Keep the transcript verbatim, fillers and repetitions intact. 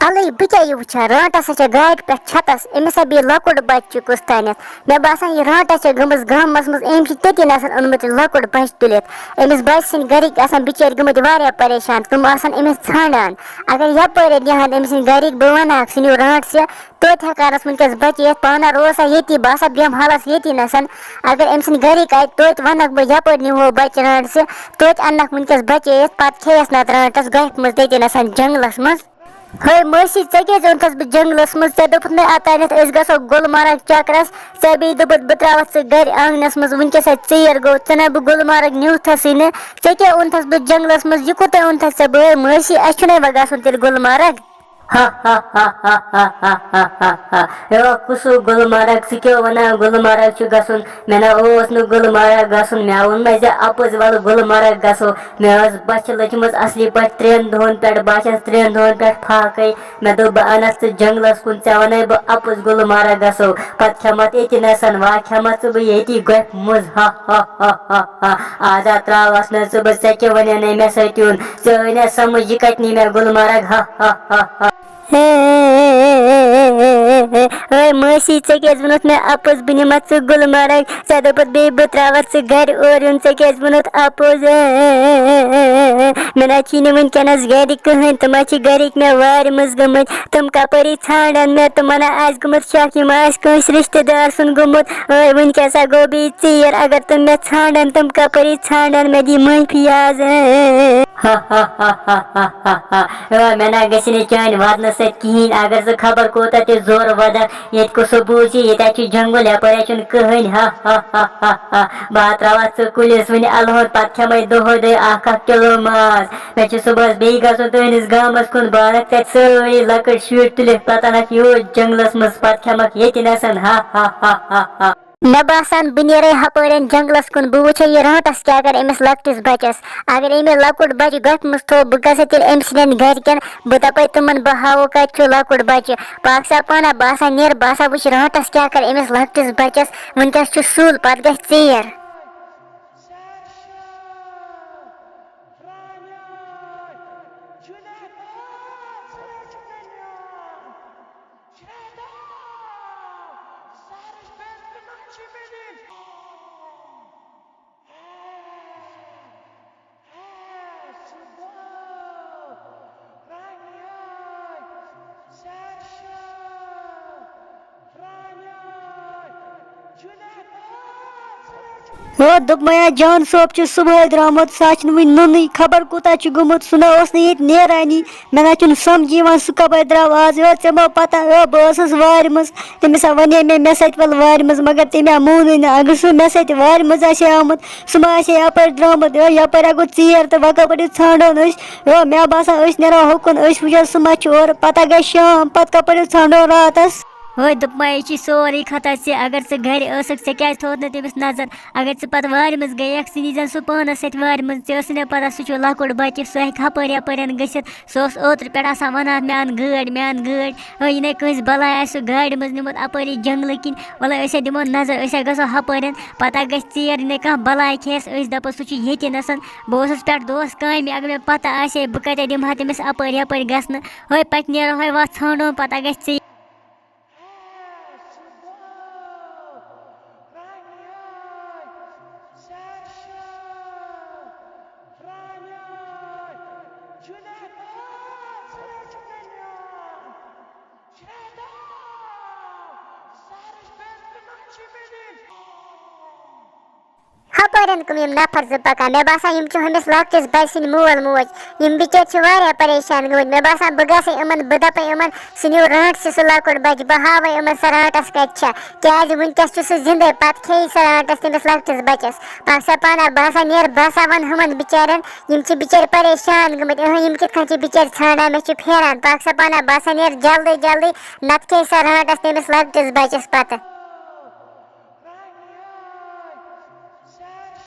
اَلٕے بہٕ کیٛاہ یہِ وٕچھان، رانٛٹَس ہا چھےٚ گاڑِ پٮ۪ٹھ چھَتَس، أمِس ہا بیٚیہِ لۄکُٹ بَچہِ چھُ کُستانٮ۪تھ۔ مےٚ باسان، یہِ رانٛٹَس چھےٚ گٔمٕژ گامَس منٛز، أمۍ چھِ تٔتی نَسَن اوٚنمُت یہِ لۄکُٹ بَچہِ تُلِتھ۔ أمِس بَچہِ سٕنٛدۍ گَرِکۍ آسَن بِچٲرۍ گٔمٕتۍ واریاہ پریشان، تِم آسَن أمِس ژھانٛڈان۔ اگر یَپٲرۍ نِہَن أمۍ سٕنٛدۍ گَرِکۍ، بہٕ وَنہٕ ہاکھ، سُہ نیوٗ رانٛٹسہِ، توتہِ ہٮ۪کہٕ ہانَس وٕنکٮ۪س بَچہِ یِتھ، پانہٕ روزٕ ہا ییٚتی، بہٕ ہسا بیٚہمہٕ حالَس ییٚتی نَسَن۔ اگر أمۍ سٕنٛدۍ گَرِکۍ اَتہِ، توتہِ وَنَکھ بہٕ، یَپٲرۍ نِمہو بَچہِ رانٛٹسہِ، توتہِ اَننَکھ وٕنکٮ۪س بَچہِ یِتھ، پَتہٕ کھیٚیَس نَتہٕ رانٛٹَس گۄپھِ منٛز تٔتی نَسَن جنٛگلَس منٛز۔ ہے مٲسی، ژےٚ کیٛازِ اوٚنتھَس بہٕ جنٛگلَس منٛز؟ ژےٚ دوٚپُتھ مےٚ اوتانٮ۪تھ أسۍ گژھو گُلمرگ چکرَس، ژےٚ بیٚیہِ دوٚپُتھ بہٕ ترٛاوَتھ ژٕ گَرِ آنٛگنَس منٛز، وٕنکٮ۪س ہے ژیر گوٚو، ژٕ نہ بہٕ گُلمرگ نیوٗتھَسٕے نہٕ، ژےٚ کیٛاہ اوٚنتھَس بہٕ جنٛگلَس منٛز؟ یہِ کوٚت تۄہہِ اوٚنتھَس ژےٚ بہٕ؟ ہے مٲسی، اَسہِ چھُنہ وۄنۍ گژھُن تیٚلہِ گُلمرگ۔ ہا ہا ہا ہا ہا ہا ہا ہا ہا۔ ہے وا کُسُو گُلمرگ، ژٕ کیٛاہ وَنان گُلمرگ چھُ گژھُن؟ مےٚ نہ اوس نہٕ گُلمرگ گژھُن، مےٚ ووٚن مےٚ زِ اَپُز وَلہٕ گُلمرگ گژھو۔ مےٚ ٲس بۄچھِ لٔجمٕژ اَصلی پٲٹھۍ ترٛٮ۪ن دۄہَن پٮ۪ٹھ، بہٕ آسیٚس ترٛٮ۪ن دۄہَن پٮ۪ٹھ فاقَے۔ مےٚ دوٚپ بہٕ اَنَتھ ژٕ جنٛگلَس کُن، ژےٚ وَنَے بہٕ اَپُز گُلمرگ گژھو، پَتہٕ کھٮ۪مَتھ ییٚتی نَسَن، وا کھٮ۪مَتھ ژٕ بہٕ ییٚتی گۄپھِ منٛز۔ ہا ہا ہا ہا ہا۔ آز ہا ترٛاوَتھ نہٕ ژٕ بہٕ، ژےٚ کیٛاہ وَنیٛانے مےٚ سۭتۍ یُن؟ ژےٚ ٲے نہ سَمٕجھ یہِ کَتہِ نی مےٚ گُلمرگ؟ ہا ہا ہا ہا۔ ہے مٲسی، ژےٚ کیٛازِ ووٚنُتھ مےٚ اَپُز بہٕ نِمَتھ ژٕ گُلمرگ؟ ژےٚ دوٚپُتھ بیٚیہِ بہٕ ترٛاوَتھ ژٕ گَرِ اورٕ یُن، ژےٚ کیٛازِ ووٚنُتھ اَپُز؟ مےٚ نہ حظ چھِی نہٕ وٕنکٮ۪نَس گَرِکۍ کٕہٕنۍ، تِم حظ چھِ گَرِکۍ مےٚ وارِ منٛز گٔمٕتۍ، تِم کَپٲری ژھانٛڈَن مےٚ؟ تِمَن ہا آسہِ گوٚمُت شَک، یِم آسہِ کٲنٛسہِ رِشتہٕ دار سُنٛد گوٚمُت۔ ٲے وٕنکٮ۪س ہا گوٚو بیٚیہِ ژیر، اگر تِم مےٚ ژھانٛڈَن، تِم کَپٲری ژھانٛڈَن؟ مےٚ دی معٲفی آز۔ ہا ہا ہا ہا ہا ہا ہا۔ اے، مےٚ نہ گژھِ نہٕ چانہِ ودنہٕ سۭتۍ کِہیٖنۍ۔ اگر ژٕ خبر کوٗتاہ تہِ زورٕ ودکھ، ییٚتہِ کُس سُہ بوٗزِ؟ ییٚتہِ حظ چھُ جنٛگُل، یپٲرۍ حظ چھُنہٕ کٕہٕنۍ۔ ہا ہا ہا ہا ہا۔ بہٕ ہا ترٛاوَتھ ژٕ کُلِس وٕنہِ الہٕ ہُنٛد، پتہٕ کھٮ۪مَے دۄہَے دۄہَے اَکھ اَکھ کِلوٗ ماز۔ مےٚ چھُ صُبحَس بیٚیہِ گژھُن تُہٕنٛدِس گامَس کُن، بہٕ اَنَکھ تَتہِ سٲری لۄکٕٹۍ شُرۍ تُلِتھ، پتہٕ اَنَکھ یوٗرۍ جنٛگلَس منٛز، پتہٕ کھٮ۪مَکھ ییٚتہِ نَسَن۔ ہا ہا ہا ہا ہا۔ مےٚ باسان، بہٕ نیرے ہپٲرٮ۪ن جنگلس کُن، بہٕ وٕچھے یہِ رانٹس کیٛاہ کرِ أمِس لۄکٹِس بچس۔ اگر أمۍ یہِ لۄکُٹ بچہٕ گۄپھِ منٛز تھوو، بہٕ گژھٕ تیٚلہِ أمۍ سٕنٛدٮ۪ن گرِکٮ۪ن، بہٕ دپے تِمن، بہٕ ہاوو کتہِ چھُ لۄکُٹ بچہٕ۔ پاک صاحب پانہ، بہٕ ہسا نیرٕ، بہٕ ہسا وٕچھٕ رانٹس کیٛاہ کرِ أمِس لۄکٹِس بچس۔ وٕنکٮ۪س چھُ سُل، پتہٕ گژھِ ژیر۔ شیطان! سحرٕچ بٮ۪نٛت تہِ ما چھِ مےٚ دِنۍ؟ ہے! ہے! سُہ گوٚو! رانیے! سحر شاہ! رانیے! جُنید! سحر چھُ مےٚ ہو، دوٚپمَے ہا، جان صٲب چھُ صُبحٲے درٛامُت، سُہ ہا چھُنہٕ وٕنہِ نوٚنُے، خبر کوٗتاہ چھُ گوٚمُت، سُہ نہ اوس نہٕ ییٚتہِ نیرٲنی۔ مےٚ نہ چھُنہٕ سَمجھی یِوان، سُہ کَپٲرۍ درٛاو آز۔ یورٕ ژےٚ ما پَتہ، یورٕ بہٕ ٲسٕس وارِ منٛز، تٔمِس ہا وَنے مےٚ، مےٚ سۭتۍ وَل وارِ منٛز، مگر تٔمۍ ہا مونُے نہٕ۔ اگر سُہ مےٚ سۭتۍ وارِ منٛز آسہِ ہے آمُت، سُہ ما آسہِ ہے یَپٲرۍ درٛامُت۔ یورٕ یَپٲرۍ ہا گوٚو ژیر تہٕ وۄنۍ کَپٲرۍ ژھانٛڈون أسۍ؟ یورٕ مےٚ باسان، أسۍ نیرو ہُکُن، أسۍ وٕچھو سُہ ما چھُ اورٕ۔ پَتہٕ گٔے شام، پَتہٕ کَپٲرۍ ژھانٛڈون راتَس؟ ہٲے، دوٚپمَے، یہِ چھِ سورُے خطا ژےٚ۔ اگر ژٕ گَرِ ٲسٕکھ، ژےٚ کیٛازِ تھوٚوُتھ نہٕ تٔمِس نظر؟ اگر ژٕ پَتہٕ وارِ منٛز گٔیَکھ، ژٕ نیٖزٮ۪ن سُہ پانَس سۭتۍ وارِ منٛز۔ ژےٚ ٲسٕے نہ پَتہ، سُہ چھُ لۄکُٹ بَچہِ، سُہ ہیٚکہِ ہَپٲرۍ یَپٲرۍ گٔژھِتھ۔ سُہ اوس اوترٕ پٮ۪ٹھ آسان وَنان، "مےٚ اَن گٲڑۍ، مےٚ اَن گٲڑۍ۔" ہٲے، یہِ نے کٲنٛسہِ بَلاے آسہِ سُہ گاڑِ منٛز نیوٗمُت اَپٲری جنٛگلہٕ کِنۍ۔ وَلہٕ، أسۍ ہے دِمو نظر، أسۍ ہے گژھو ہَپٲرۍ۔ پَتہٕ گژھِ ژیر، یہِ نے کانٛہہ بَلاے کھیٚیَس۔ أسۍ دَپو، سُہ چھُ ییٚتہِ نَسَن۔ بہٕ اوسُس پٮ۪ٹھ دۄہَس کامہِ، اگر مےٚ پَتہ آسہِ ہے، بہٕ کَتہِ دِمہٕ ہا تٔمِس اَپٲرۍ یَپٲرۍ گژھنہٕ۔ ہٲے، پَتہٕ نیرو ہاے، وَتھ ژھانٛڈون، پَتہٕ گژھِ ژیر۔ ہے، سُہ گوٚو رانیٲے، سحر شاہ، رانیٲے، جُنید، سحر چھُ مےٚ نیان۔ شیدا، سحرٕچ بٮ۪نٛت تہِ ما چھِ مےٚ دِنۍ؟ ہپٲرٮ۪ن کٕم یِم نفر زٕ پکان؟ مےٚ باسان، یِم چھِ ہُمِس لۄکٹِس بچہٕ سٕنٛدۍ مول موج۔ یِم بِچٲرۍ چھِ واریاہ پریشان گٔمٕتۍ۔ مےٚ باسان، بہٕ گژھٕ یِمن، بہٕ دپے یِمن، سُہ نِیِو رانٛٹسہِ سُہ لۄکُٹ بچہٕ، بہٕ ہاوے یِمن سۄ رانٛٹس کتہِ چھےٚ، کیازِ وٕنکیٚس چھُ سُہ زندے، پتہٕ کھیٚیہِ سۄ رانٛٹس تٔمِس لۄکٹِس بچس۔ پاک سا پانا، بہٕ ہسا نیرٕ، بہٕ ہسا ونہٕ ہُمن بِچارٮ۪ن، یِم چھِ بِچٲرۍ پریشان گٔمٕتۍ، اہاں، یِم کِتھ کٔنۍ چھِ بِچٲرۍ ژھانڈان، مےٚ چھِ پھیران۔ پاک سا پانا، بہٕ ہسا نیرٕ جلدی جلدی، نتہٕ کھیٚیہِ سۄ رانٛٹس تٔمِس لۄکٹِس بچس پتہٕ۔